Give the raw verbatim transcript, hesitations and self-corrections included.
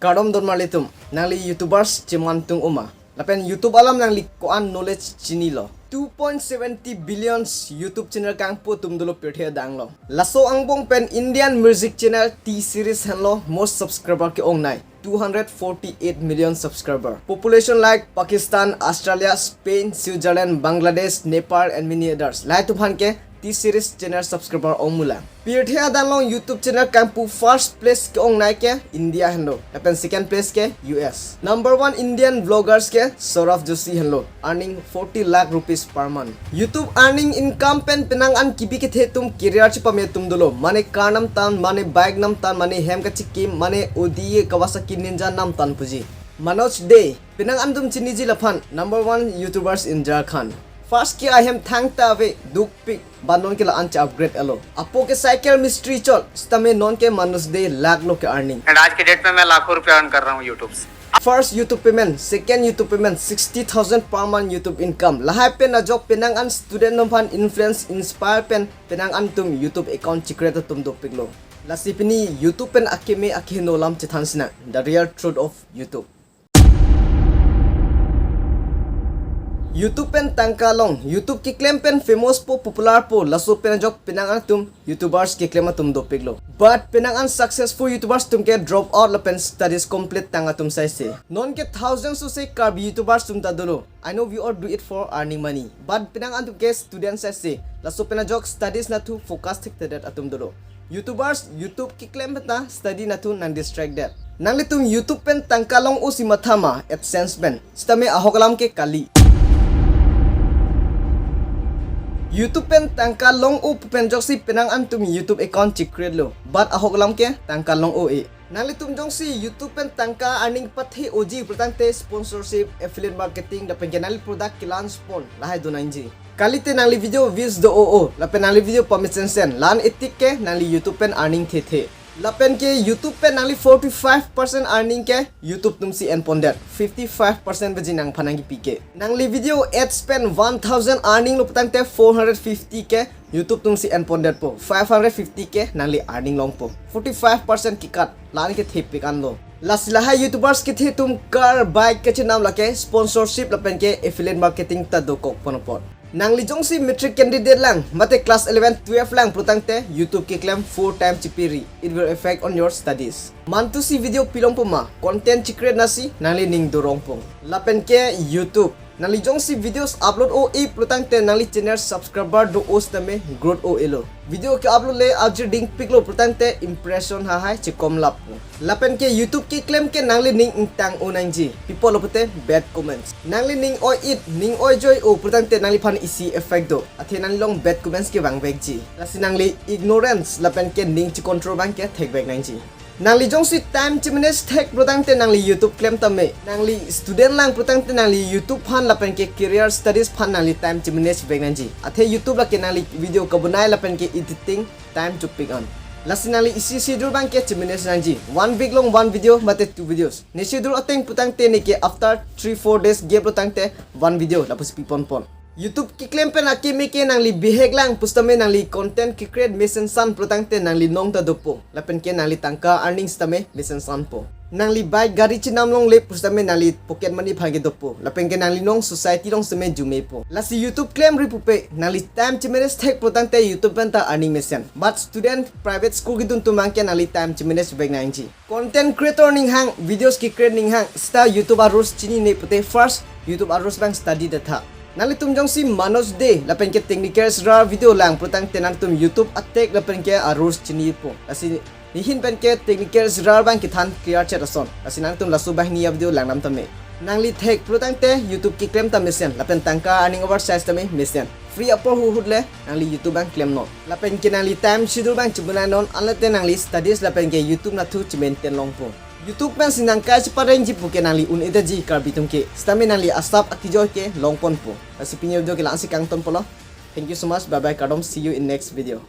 Kardom don marlitum, nangli YouTubers cheman tung uma? Lapen YouTube alam nangli ko-an knowledge chinilo? Two point seventy billions YouTube channel kangpu atum dolo pirthe adang along. Laso angbong pen Indian music channel T-Series henlo most subscriber ke-ongnei, two hundred forty-eight million subscriber. Population like Pakistan, Australia, Spain, Switzerland, Bangladesh, Nepal, and many others. Lahai atum aphan ke T-Series channel subscriber ong mulang. Pirthe adang along YouTube channel kangpu first place ke-ongnei ke India henlo, lapen second place ke U S. Number one Indian vloggers ke Saurav Joshi henlo, earning forty lakh rupees per month. YouTube earning income pen penang an kebi kethe atum career chepame atum dolo, mane car namtan, mane bike namtan, mane hem kachikim, mane Audi, Kawasaki Ninja namtan puji. Manoj De, penang an atum chiniji laphan, number one YouTubers in Jharkhand. First ke ahem thangta ave, dukpik, but non ke la-an che-upgrade alo. Apo ke cycle mistri chot, sitame non ke Manoj De lakh lo ke-earning. And आज के डेट में मैं लाखों रुपया अर्न कर रहा हूँ यूट्यूब से। First YouTube payment, second YouTube payment, sixty thousand per month YouTube income. Lahai pen ajok penang an student atum aphan influence, inspire pen penang an atum YouTube account che-create atum dopiklo. Lasi pini YouTube pen akeme akeheno alam chethan sinang, the real truth of YouTube. YouTube pen tangka long, YouTube keklem pen famous po, popular po, laso pen ajok penang an atum YouTubers keklem atum dopiklo. But penang an successful YouTubers atum ke drop out lapen studies complete tang atum saise. Non ke thousands sose Karbi YouTubers atum ta dolo. I know we all do it for earning money, but penang an atum ke student saise, laso pen ajok studies nathu focus thekthedet atum dolo. YouTubers, YouTube keklem pen ta study nathu nang distract det. Nanglitum YouTube pen tangka long-o si matha ma AdSense pen? Sitame ahok alam ke kali. YouTube pen tangka long-o pu pen ajoksi penang an atum YouTube account che-create lo, but ahok alam ke tangka long-o-e. Nanglitum jongsi YouTube pen tangka earning pathe-oji pulotangte sponsorship, affiliate marketing, lapen ke nangli product ke-launch pon, lahai do nangji. Kalite nangli video views do-o-o, lapen nangli video pamesen sen, la-an etik ke nangli YouTube pen earning thethe. Lapen ke YouTube pen nangli forty-five percent earning ke YouTube atum si enpondet, fifty-five percent baji nangphan nangkipi ke. Nangli video ads pen one thousand earning lo pulotangte four hundred fifty ke YouTube atum si enpondetpo, five hundred fifty ke nangli earning longpo. Forty-five percent ke-cut, la-an ke thepik anlo. Lasi lahai YouTubers kethe atum car, bike kachinam lake sponsorship lapen ke affiliate marketing ta dokok pon apot. Nangli jongsi matric candidate lang, mate class eleven, twelve lang pulotangte YouTube keklem four time chipiri, it will affect on your studies. Mantu si video pilongpo ma, content che-create nasi nangli ning dorongpo. Lapen ke YouTube, nangli jongsi videos upload-o-e pulotangte nangli channel subscriber do-o sitame growth-o-e lo. Video ke-upload le ajir dingpiklo pulotangte impression hahai chekom lappo. Lapen ke YouTube keklem ke nangli ning ingtang-o nangji. Pi apotlo pute bad comments. Nangli ning oi-it, ning oi joi-o pulotangte nangliphan isi effect do. Athe nangli along bad comments kevangvekji. Lasi nangli ignorance lapen ke ning che-control abang ke thekvek nangji. Nangli jongsi time che-manage thek pulotangte nangli YouTube klem tame. Nangli student lang pulotangte nangli YouTube aphan lapen ke career studies aphan nangli time che-manage vek nangji. Athe YouTube lake nangli video kabonai lapen ke editing time chopik an. Lasi nangli isi schedule abang ke che-manage nangji. One week along one video mate two videos. Ne schedule ateng pulotangte ne ke after three four days gap lo tangte one video lapusi pipon pon. YouTube keklem pen akeme ke nangli bihek lang pusitame nangli content ke-create mesen san pulotangte nangli nong ta dopo. Lapen ke nangli tangka earning sitame mesen sanpo. Nangli bike gari chinam longle pusitame nangli pocket money aphan ke dopo. Lapen ke nangli nong society along sitame jumepo. Lasi YouTube klemri pupe, nangli time che-manage thek pulotangte YouTube pen ta earning mesen. But student private school kedun atum abang ke nangli time che-manage vek nangji. Content creator ninghang, videos ke-create ninghang, sita YouTube a-rules chinine pute first YouTube a-rules abang study detha. Nanglitum jongsi Manoj De lapen ke Technical Sir video lang pulotangte nangtum YouTube a-tech lapen ke a-rules chinipo. Lasi nehin pen ke Technical Sir abang kethan clear chet ason. Lasi nangtum laso banghini a-video langdam tame. Nangli thek pulotangte YouTube keklem ta mesen lapen tangka earning oversize tame mesen. Free apor huhut le nangli YouTube abang klemnon. Lapen ke nangli time schedule abang chebonainon, anlote nangli studies lapen ke YouTube nathu che-maintain longpo. YouTube pensi nangkai cheparengji pu ke nangli un-edaji Karbi atum ke. Sitame nangli asap akejoi ke longponpo. Lasi pini a-video ke la-ansi kangtonpolo. Thank you so much. Bye bye. Kardom. See you in next video.